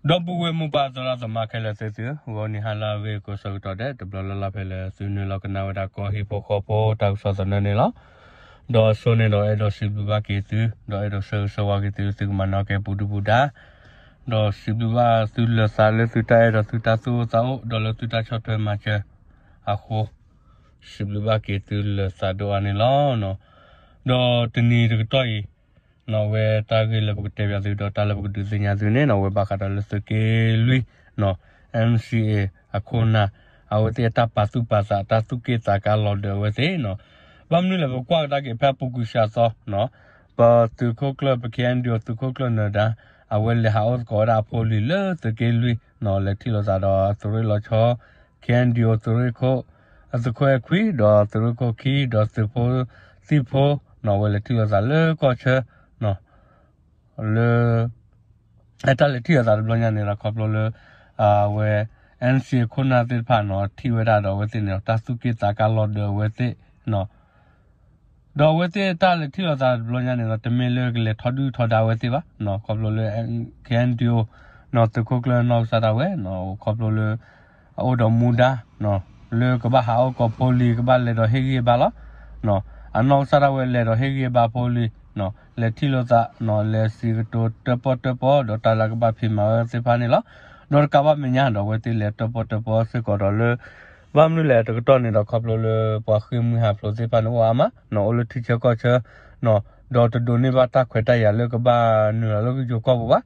ဒီပုၢ်ဝဲၢ်မိၢ်ပၢ်သရၣ်သမါခဲလၢာ်သ့ၣ်သုဧၢ, ဂီၤနံၤဟါလၢအဂ့ၤကိးဆၢကတီၢ်ဒဲး တဘျီလၢ်လၢ်ဖဲလၢသုနုာ်လီၤကနၣ်ဝဲဒၣ်ကီၢ်ဟံၣ်ဖိဃီဖိတၢ်ကစီၣ်သနၢၣ်န့ၣ်လီၤ. ဒီးအဆိန့ၣ်ဒီးအဲၣ်ဒိးစံးဘျုးဘၣ်က့ၤသု, ဒီးအဲၣ်ဒိးဆၢဂ့ၤဆၢဝါက့ၤသု သုကမၤနၢၤက့ၤပူၤဒုပူၤဒါ, ဒီးစံးဘျုးဘၣ်သုလၢာ်သးလၢသုတၢ်အဲၣ်ဒီးသုတၢ်သူၣ်အိၣ်သးအိၣ် ဒီးလၢသုတၢ်ဆီၣ်ထွဲမၤစၢၤအဃိ စံးဘျုးဘၣ်က့ၤသုလၢာ်သးဒိၣ်အါန့ၣ်လီၤ. ဒီးတနံၤတကတီၢ်အံၤ အဝဲတၢ်ဂ့ၢ်လၢပကတဲဘၣ်သုဒီးတၢ်လၢပကဒုးသ့ၣ်ညါသုန့ၣ် အဝဲဘၣ်ဃးဒီးလၢသုးက့လွံၢ် NCA အခိၣ်နၢ် အဝဲသ့ၣ်အတၢ်ပာ်သူၣ်ပာ်သး တၢ်သူၣ်က့ၣ်သးကါလီၤဒၢးအဝဲသ့ၣ်, ဘၣ်မနုၤလဲၣ် ပကွၢ်ကဒါက့ၤဖဲအပူၤကွံာ်စှၤသီ ပသုးခိၣ်ကျၢၢ် ပ KNDO သုးခိၣ်ကျၢၢ်နၢၤဒါ အဝဲလဲၤဟးအိၣ်သကိးဝဲဒၣ်အဖိလံၤလၢသုးက့လွံၢ် လဲၤထံၣ်လိာ်သးဒီးသုးရ့ၣ်လီၤဆီ KNDO သုးရ့ၣ်ခိၣ် အသုးခိၣ်အဲၣ်ခွံ ဒီးသုးရ့ၣ်ခိၣ်ခံ ဒီးသုးဖိသံၣ်ဖိ အဝဲလဲၤထံၣ်လိာ်သးလၢကီၢ်ဆၢ လၢ အတၢ်လဲၤထံၣ်လိာ်သးတဘျီညါန့ၣ်ဒီး ခီဖျိလၢ အဝဲ NCA ခိၣ်နၢ်သ့ၣ်တဖၣ်န့ၣ် ထံၣ်ဝဲဒၣ်ဒီးအဝဲသ့ၣ်န့ၣ် တၢ်သူၣ်က့ၣ်သးကါလီၤဒၢးအဝဲသ့ၣ် ဒီးအဝဲသ့ၣ်တၢ်လဲၤထံၣ်လိာ်သးတဘျီညါန့ၣ်ဒီး တမ့ၢ်လၢကလဲၤထီဒုၣ်ထီဒါအဝဲသ့ၣ်ဘၣ်, ခီဖျိလၢ KNDO သုးခိၣ်ကျၢၢ်နီၢ်ကစၢ်ဒၣ်ဝဲ ခီဖျိလၢ အအိၣ်ဒီးမူဒါ လၢကဘၣ်ဟးအိၣ်သကိးဖိလံၤ ကဘၣ်လဲၤဒီးဟ့ၣ်ဂံၢ်ဟ့ၣ်ဘါလီၤ. အနီၢ်ကစၢ်ဒၣ်ဝဲလဲၤဒီးဟ့ၣ်ဂံၢ်ဟ့ၣ်ဘါဖိလံၤ လဲၤထံၣ်လိာ်သး လဲၤစံးကတိၤတၢၣ်ပီၣ်တၢၣ်ပီ ဒီးတၢ်လၢကဘၣ်ဖံးမၤဝဲသ့ၣ်တဖၣ်န့ၣ်လီၤ. ဒီးတကးဘၣ်မဲာ်ညါဒီး အဝဲသ့ၣ်လဲၤတၢၣ်ပီၣ်တၢၣ်ပီစ့ၢ်ကီးဒီးလၢ ဘၣ်မနုၤလဲၣ်တကတီၢ်န့ၣ်ဒီး ခီဖျိလၢပှၤဃ့ၢ်မှံဟးဖျိးသ့ၣ်တဖၣ်န့ၣ်အိၣ်အါမး အိၣ်လၢထံဆၢကီၢ်ဆၢ ဒီးတဒိးန့ၢ်ဘၣ်တၢ်ခွဲးတၢ်ယာ်လၢကဘၣ်နုာ်လီၤလၢယိၤကီၢ်ပူၤဘၣ်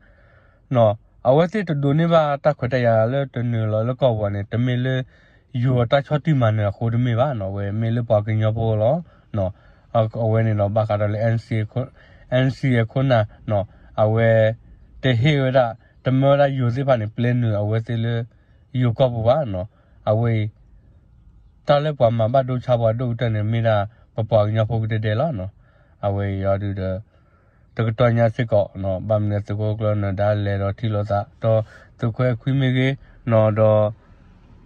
အဝဲသ့ၣ်တဒိးန့ၢ်ဘၣ်တၢ်ခွဲးတၢ်ယာ်လၢတနုာ်လီၤလၢကီၢ်ပူၤန့ၣ် တမ့ၢ်လၢယိၤအတၢ်ဆီၣ်တံၢ်မၤနၢၤအဃိတမ့ၢ်ဘၣ်, အဝဲမ့ၢ်လၢပှၤကညီဖိလီၤ. အဝဲန့ၣ်ဒီးဘၣ်ဃးဒီးလၢ NCA ခိၣ်နၢ် အဝဲ တဟ့ၣ်ဝဲဒၣ် တမၢဝဲဒၣ်ယိၤသ့ၣ်တဖၣ်န့ၣ် ပျဲနုာ်အဝဲသ့ၣ်လၢယိၤကီၢ်ပူၤဘၣ်. အဝဲအံၤ တၢ်လၢပှၤမၤဘၣ်ဒိဆါပှၤဒိၣ်ကတၢၢ်န့ၣ် မ့ၢ်ဒၣ်ပပှၤကညီဖိကဒဲဒဲလီၤ. အဝဲအံၤအီၤဒုဒီး တကတီၢ်ညါစ့ၢ်ကီး ဘၣ်မနုၤသုးခိၣ်ကျၢၢ်နၢၤဒါလဲၤဒီးထံၣ်လိာ်သး ဒီးသုးခိၣ်အဲၣ်ခွံမ့ၢ်ဂ့ၤ ဒီး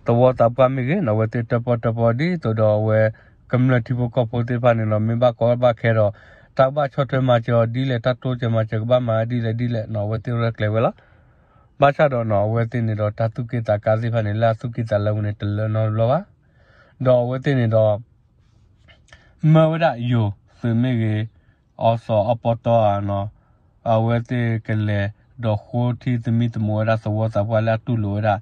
သဝီသးပှၢ်မ့ၢ်ဂ့ၤ အဝဲသ့ၣ်တၢၣ်ပီၣ်တၢၣ်ပီဒ်သိးဒီးအဝဲ ကမျၢၢ်ထံဖိကီၢ်ဖိသ့ၣ်တဖၣ်န့ၣ်ဒီး မ့ၢ်ဘၣ်ကီဘၣ်ခဲဒီး တၢ်ကဘၣ်ဆီၣ်ထွဲမၤစၢၤအီၤဒ်လဲၣ် တၢ်တိစၢၤမၤစၢၤကဘၣ်မၤဒ်လဲၣ်ဒ်လဲၣ် အဝဲသ့ၣ်ရဲၣ်ကျဲၤဝဲလီၤ. ဘၣ်ဆၣ်ဒီး အဝဲသ့ၣ်န့ၣ်ဒီး တၢ်သူၣ်က့ၣ်သးကါသ့ၣ်တဖၣ်န့ၣ် လၢအသူၣ်က့ၣ်သးလၢပူၤန့ၣ် တလၢနီတဘျီဘၣ်. ဒီးအဝဲသ့ၣ်န့ၣ်ဒီး မၢဝဲဒၣ်ယိၤသုးမ့ၢ်ဂ့ၤ အီစီအီပီတီဧါ အဝဲသ့ၣ်ကလဲၤဒီးဃိထံသမံသမိးဝဲဒၣ်သဝီသးပှၢ်လၢအတူၢ်လိာ်ဝဲဒၣ်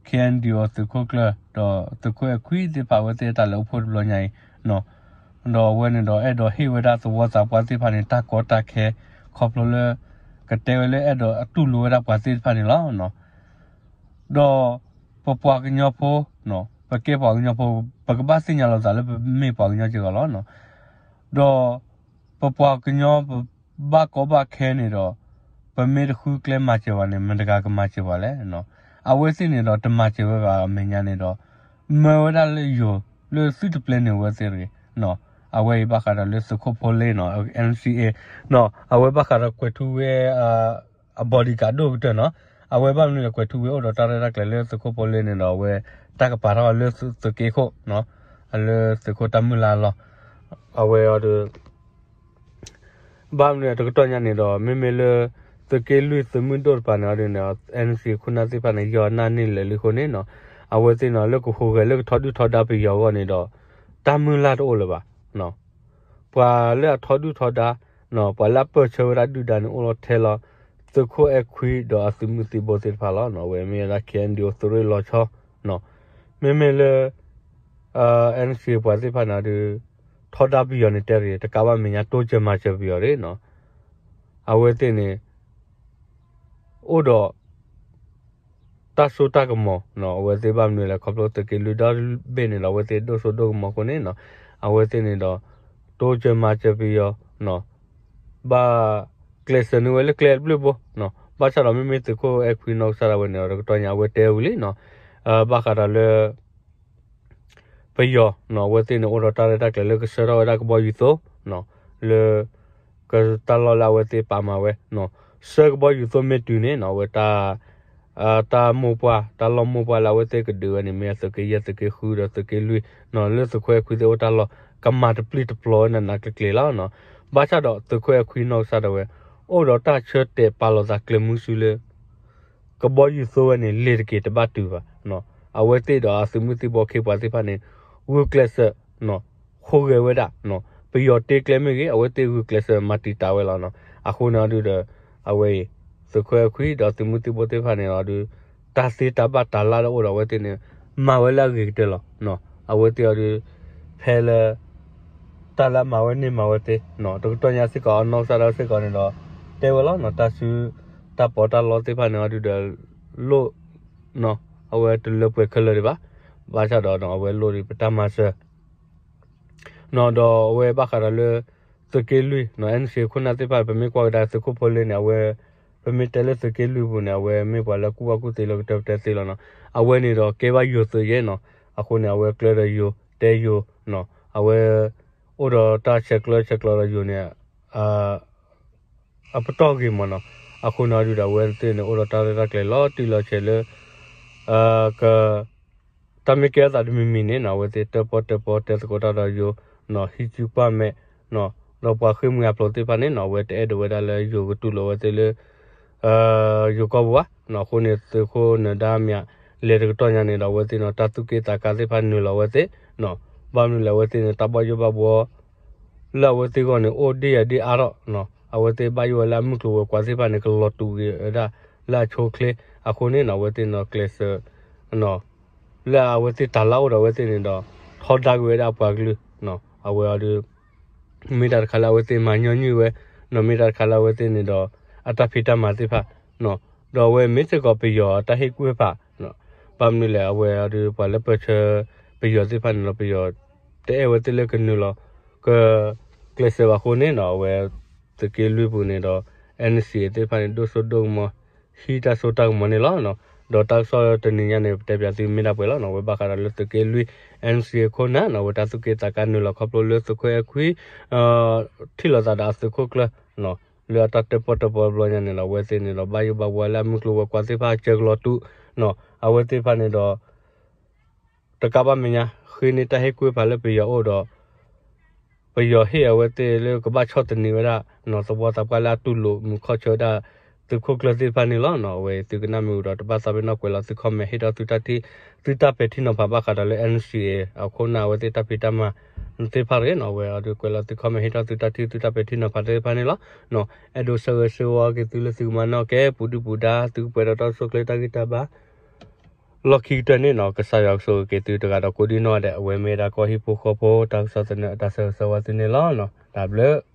KNDO သုးခိၣ်ကျၢၢ် ဒီးသုးခိၣ်အဲၣ်ခွံသ့ၣ်တဖၣ် အဝဲသ့ၣ်တၢ်လဲၤအိၣ်ဖှိၣ်တဘျီညါအံၤ ဒီးအဝဲန့ၣ်ဒီးအဲၣ်ဒိးဟ့ၣ်ဝဲဒၣ်သဝီသးပှၢ်သ့ၣ်တဖၣ်န့ၣ် တၢ်ကီတၢ်ခဲ ခီဖျိလၢ ကတဲဝဲလၢအဲၣ်ဒိးအတူၢ်လိာ်ဝဲဒၣ်ပှၤသ့ၣ်တဖၣ်န့ၣ်လီၤ. ဒီးပပှၤကညီဖိ ပကဲပှၤကညီဖိ ပကဘၣ်သ့ၣ်ညါလိာ်သးလၢပမ့ၢ်ပှၤကညီစ့ၢ်ကီးလီၤ. ဒီးပပှၤကညီပဘၣ်ကီဘၣ်ခဲန့ၣ်ဒီး ပမ့ၢ်တဃုကျဲမၤစၢၤပှၤန့ၣ် မတၤတဂၤကမၤစၢၤပှၤလဲၣ်. အဝဲသ့ၣ်န့ၣ်ဒီးတမၤစၢၤဝဲဘၣ်အမဲာ်ညါန့ၣ်ဒီး မၢဝဲဒၣ်လၢယိၤလၢသုတပျဲနုာ်ဝဲသ့ၣ်တဂ့ၤ. အဝဲအံၤဘၣ်ဃးဒီးလၢသုးခိၣ်ဖိလ့နီၤ NCA နီၤ အဝဲဘၣ်ဃးဒီးကွဲးထူဝ့ အ bodyguard ဒိၣ်ကတၢၢ်နီၤ အဝဲဘၣ်မနုၤလဲၣ် ကွဲးထူဝ့အိၣ်ဒီးတၢ်ရဲၣ်တၢ်ကျဲၤလၢသုးခိၣ်ဖိလ့န့ၣ်ဒီး အဝဲတၢ်ကပာ်ထီၣ်လၢသုးက့ခိၣ် လၢသုးခိၣ်တၢ်မုၢ်လၢ်အလီၢ် အဝဲအီၤဒီး ဘၣ်မနုၤတကတီၢ်ညါန့ၣ်ဒီး မ့မ့ၢ်လၢ သုးက့လွံၢ်သုးမုၢ်ဒိၣ်တပၤန့ၣ်အီၤဒ်န့ၣ် NCA ခိၣ်နၢ်သ့ၣ်တဖၣ်န့ၣ် ယီၤအနၢ်န့ၢ်လၢာ်လံအဃိန့ၣ်နီၤ အဝဲသ့ၣ်န့ၣ်လၢကဟူးဂဲၤလၢကထီဒုၣ်ထီဒါပယီၤအဂီၢ်န့ၣ်ဒီး တၢ်မုၢ်လၢ်တအိၣ်လၢၤဘၣ်. ပှၤလၢအထီဒုၣ်ထီဒါ ပှၤလၢအပၢၢ်ဆၢဝဲဒၣ်ဒုၣ်ဒါန့ၣ် အိၣ်လီၤထဲလီၤ သုးခိၣ်အဲၣ်ခွံဒီးအသုးမုၢ်သံၣ်ဘိသ့ၣ်တဖၣ်လီၤ. အဝဲမ့ၢ်ဝဲဒၣ် KNDO သုးရ့ၣ်လီၤဆီ မ့မ့ၢ်လၢ NCA ပှၤသ့ၣ်တဖၣ်န့ၣ်ဒီး ထီဒါပယီၤန့ၣ်တဲတဂ့ၤ တကးဘၣ်မဲာ်ညါ တိစၢၤမၤစၢၤပယီၤတဂ့ၤနီၤ အဝဲသ့ၣ်န့ၣ် အိၣ်ဒီး တၢ်စိတၢ်ကမီၤ အဝဲသ့ၣ်ဘၣ်မနုၤလဲၣ် ခီဖျိသုးက့လွံၢ်ဒီဘ့ၣ်န့ၣ်ဒီး အဝဲသ့ၣ်ဒိၣ်စိဒိၣ်ကမီၤအဃိန့ၣ် အဝဲသ့ၣ်န့ၣ်ဒီး တိစၢၤမၤစၢၤပယီၤ ဘၣ်ကျဲးစၢးန့ၢ်ဝဲလၢကျဲတဘျုးဘိ ဘၣ်ဆၣ်ဒီးမ့မ့ၢ်သုးခိၣ်အဲၣ်ခွံနီၢ်ကစၢ်ဒၣ်ဝဲန့ၣ်ဒီး တကတီၢ်ညါအဝဲတဲဝံၤလံနီၤ ဘၣ်ဃးဒီးလၢ ပယီၤနီၤ အဝဲသ့ၣ်န့ၣ် အိၣ်ဒီးတၢ်ရဲၣ်တၢ်ကျဲၤလၢကဆှၢထီၣ်ဝဲဒၣ်ကဘီယူၤသိ လၢ ကတၢ်လီၢ်လၢအဝဲသ့ၣ်ပာ်မၤဝဲ ဆှၢကဘီယူၤသိမ့ၢ်တုၤန့ၣ်နီၤ အဝဲ တၢ်မိၢ်ပှၢ် တၢ်လီၢ်မိၢ်ပှၢ်လၢအဝဲသ့ၣ်ကဒုးဝဲန့ၣ် မ့ၢ်အသုးက့ယဲၢ်သုးက့ဃုဒီးသုးက့လွံၢ်နီၤ လၢသုးခိၣ်အဲၣ်ခွံသ့ၣ်အိၣ်တၢ်လီၢ် ကမၤတပျံၤတပျီၤဝဲနးနးကျ့ၤကျ့ၤလီၤနီၤ ဘၣ်ဆၣ်ဒီးသုးခိၣ်အဲၣ်ခွံနီၢ်ကစၢ်ဒၣ်ဝဲ အိၣ်ဒီးတၢ်ဆၢတဲာ်ပာ်လီၤသးကျဲၤမုဆူလၢ ကဘီယူၤသိဝဲန့ၣ် လဲၤတက့ၢ်တဘၣ်တုၤဘၣ်. အဝဲသ့ၣ်ဒီးအသုးမုၢ်သံၣ်ဘိခ့ပှၤသ့ၣ်တဖၣ်န့ၣ် ဂုာ်ကျဲးစၢး ဃိဂဲၤဝဲဒၣ်, ပယီၤတ့ကျဲမ့ၢ်ဂ့ၤ အဝဲသ့ၣ်ဂုာ်ကျဲးစၢးမၤတံာ်တာ်ဝဲလီၤနီၤ. အဃိန့ၣ်အီၤဒုဒီး အဝဲအံၤ သုးခိၣ်အဲၣ်ခွံဒီးသုးမုၢ်သံၣ်ဘိသ့ၣ်တဖၣ်န့ၣ်အီၤဒု တၢ်သ့တၢ်ဘၣ်တၢ်လၢ်လၢအိၣ်ဒီးအဝဲသ့ၣ်န့ၣ် မၤဝဲလၢအဂ့ၤကတၢၢ်လီၤ. အဝဲသ့ၣ်အီၤဒု ဖဲလၢ တၢ်လၢအမၤဝဲန့ၢ်မၤဝဲသ့ တကတီၢ်ညါစ့ၢ်ကီး အနီၢ်ကစၢ်ဒၣ်စ့ၢ်ကီးန့ၣ်ဒီး တဲဝဲလီၤနီၤ တၢ်စု တၢ်ပီးတၢ်လီသ့ၣ်တဖၣ်န့ၣ်အီၤဒုဒီး လိၣ် အဝဲတလၢပှဲၤခဲလၢာ်ဒံးဘၣ်. ဘၣ်ဆၣ်ဒီးအဝဲလိၣ်ဒံးပတၢ်မၤစၢၤ နီၤ ဒီးအဝဲဘၣ်ဃးဒီးလၢ သုးက့လွံၢ်နီၤ NCA ခိၣ်နၢ်သ့ၣ်တဖၣ် ပမ့ၢ်ကွၢ်ကဒါသုးခိၣ်ဖိလ့န့ၣ် အဝဲ ပမ့ၢ်တဲလၢသုးက့လွံၢ်ပူၤန့ၣ် အဝဲမ့ၢ်ပှၤလၢကူၣ်ဘၣ်ကူၣ်သ့လၢကတၢၢ်ပတဲသ့လီၤနီၤ. အဝဲန့ၣ်ဒီးကဲဘၣ်ယိၤသုးယဲနီၤ. အဃိန့ၣ် အဝဲကျဲဒီးယိၤ တဲယိၤနီၤ အဝဲ အိၣ်ဒီးတၢ်ဆဲးကျၢဆဲးကျိးဒီးယိၤန့ၣ် အပတီၢ်ဂ့ၤမးနီၤ. အဃိန့ၣ်အီၤဒုဒီး အဝဲသ့ၣ်န့ၣ် အိၣ်ဒီးတၢ်ရဲၣ်တၢ်ကျဲၤလီၤတံၢ်လီၤဆဲးလၢ က တၢ်မ့ၢ်ကဲထီၣ်သးတမံၤမံၤန့ၣ်နီၤ အဝဲသ့ၣ်တၢၣ်ပီၣ်တၢၣ်ပီတဲသကိးတၢ်ဒီးယိၤနီၤ ဟံးစုကွၢ်မဲာ်နီၤ ဒီးပှၤဃ့ၢ်မှံဟးဖျိးသ့ၣ်တဖၣ်န့ၣ်နီၤ အဝဲတအဲၣ်ဒိးဝဲဒၣ်လၢယိၤကတူၢ်လိာ်ဝဲသ့ၣ်လၢ ယိၤကီၢ်ပူၤဘၣ်နီၤ. အဃိန့ၣ် သုးခိၣ်နၢၤဒါမၠး လဲၤတကတီၢ်ညါန့ၣ်ဒီး အဝဲသ့ၣ်နီၤ တၢ်သူၣ်က့ၣ်သးကါသ့ၣ်တဖၣ်နုာ်လီၤဝဲသ့ၣ်နီၤ. ဘၣ်မနုၤလဲၣ် အဝဲသ့ၣ်န့ၣ် တၢ်ဘၣ်ယိၣ်ဘၣ်ဘှီ လၢအဝဲသ့ၣ်ဂီၢ်န့ၣ် အိၣ်ဒ့ၣ်ယၤဒ့ၣ်အါထီၣ်နီၤ. အဝဲသ့ၣ်ဘၣ်ယိၣ်ဝဲလၢအမုၢ်ကျိၤဝဲၤကွာ်သ့ၣ်တဖၣ်န့ၣ် ကလီၤတူာ်က့ၤဝဲဒၣ်လၢအဆိအချ့. အဃိန့ၣ်နီၤ အဝဲသ့ၣ်နီၤ ကျဲးစၢး လၢအဝဲသ့ၣ်တၢ်လၢအိၣ်ဒီးအဝဲသ့ၣ်န့ၣ်ဒီး ထီဒါက့ၤဝဲဒၣ်အပှၤကလုာ်နီၤ. အဝဲအီၤဒု မ့ၢ်တၢ်တခါလၢအဝဲသ့ၣ်မၤညီနုၢ်ဝဲနီၤ မ့ၢ်တၢ်တခါလၢအဝဲသ့ၣ်န့ၣ်ဒီး အတၢ်ဖံးတၢ်မၤသ့ၣ်တဖၣ်နီၤ. ဒီးအဝဲမ့ၢ်စ့ၢ်ကီးပယီၤအတၢ်ဟ့ၣ်ကူၣ်ဟ့ၣ်ဖးနီၤ. ဘၣ်မနုၤလဲၣ် အဝဲအီၤဒု ပှၤလၢပၢၢ်ဆၢ ပယီၤသ့ၣ်တဖၣ်န့ၣ်ဒီး ပယီၤ တအဲၣ်ဝဲသ့ၣ်လၢကနုာ်လီၤ က ကျဲးစၢးဘၣ်အဃိန့ၣ်နီၤ အဝဲ သုးက့လွံၢ်ပူၤန့ၣ်ဒီး NCA သ့ၣ်တဖၣ်န့ၣ် ဒိၣ်စိဒိၣ်ကမီၤ ဟံးတၢ်စိတၢ်ကမီၤန့ၣ်လီၤ. ဒီးတၢ်ကစီၣ်တနံၤညါန့ၣ် ပတဲပၠးသုမ့ၢ်ဒၣ်ပှဲၤလီၤနီၤ. အဝဲဘၣ်ဃးဒီးလၢသုးက့လွံၢ် NCA ခိၣ်နၢ်နီၤ အဝဲတၢ်သူၣ်က့ၣ်သးကါနုာ်လီၤခီဖျိလၢသုးခိၣ်အဲၣ်ခွံ ထံၣ်လိာ်သးဒီးအသုးခိၣ်ကျၢၢ်နီၤ လၢအတၢ်တၢၣ်ပီၣ်တၢၣ်ပီတဘျီညါန့ၣ်ဒီး အဝဲသ့ၣ်န့ၣ်ဒီး ဘၣ်ယိၣ်ဘၣ်ဘှီလၢအမုၢ်ကျိၤဝဲၤကွာ်သ့ၣ်တဖၣ် စၢၤကလီၤတူာ်နီၤ အဝဲသ့ၣ်တဖၣ်န့ၣ်ဒီး တကးဘၣ်မဲာ်ညါ ဃ့န့ၢ်တၢ်ဟ့ၣ်ကူၣ်ဟ့ၣ်ဖးလၢပယီၤအိၣ်ဒီး ပယီၤဟ့ၣ်အဝဲသ့ၣ်လၢကဘၣ်ဆီၣ်သနံးဝဲဒၣ်နီၤ သဝီသးပှၢ်လၢအတူၢ်လိာ်မုာ်ခီၣ်ဆၢဝဲဒၣ် သုးခိၣ်ကျၢၢ်သ့ၣ်တဖၣ်န့ၣ်လီၤနီၤ. အဝဲသုကနၣ်မ့ၢ်ဝံၤဒီး တဘၣ်သးပ့ၤနီၣ်ကွဲးလီၤသု comment ဟ့ၣ်ထီၣ်သုတၢ်ထံၣ် သုတၢ်ပဲာ်ထံနီၤဖးဘၣ်ဃးဒီးလၢ NCA အခိၣ်နၢ်အဝဲသ့ၣ်တၢ်ဖံးတၢ်မၤသ့ၣ်တဖၣ်တဂ့ၤနီၤ. အဝဲအီၤဒုးကွဲးလီၤသု comment ဟ့ၣ်ထီၣ်သုတၢ်ထံၣ်သုတၢ်ပဲာ်ထံနီၤဖးသ့ၣ်တဖၣ်န့ၣ်လီၤ. အဲၣ်ဒိးဆၢဂ့ၤဆၢဝါက့ၤသုလၢသုကမၤနီၣ်ကဲ ပူၤဒုၣ်ပူၤဒါ သုကပှဲၤဒီးတၢ်အိၣ်ဆူၣ်အိၣ်ချ့တၢ်ဂံၢ်တၢ်ဘါ လီၢ်ခံကတၢၢ်န့ၣ်နီၤ ကစၢ်ယွၤကဆိၣ်ဂ့ၤက့ၤသုတဂၤဒီးကိးဒံနီၢ်ဂၤဒဲး အဝဲမ့ၢ်ဒၣ်ကီၢ်ဟံၣ်ဖိဃီဖိ တၢ်ကစီၣ်သနၢၣ် တၢ်ဆၢဂ့ၤဆၢဝါသုန့ၣ်လီၤ. တၢ်ဘျုး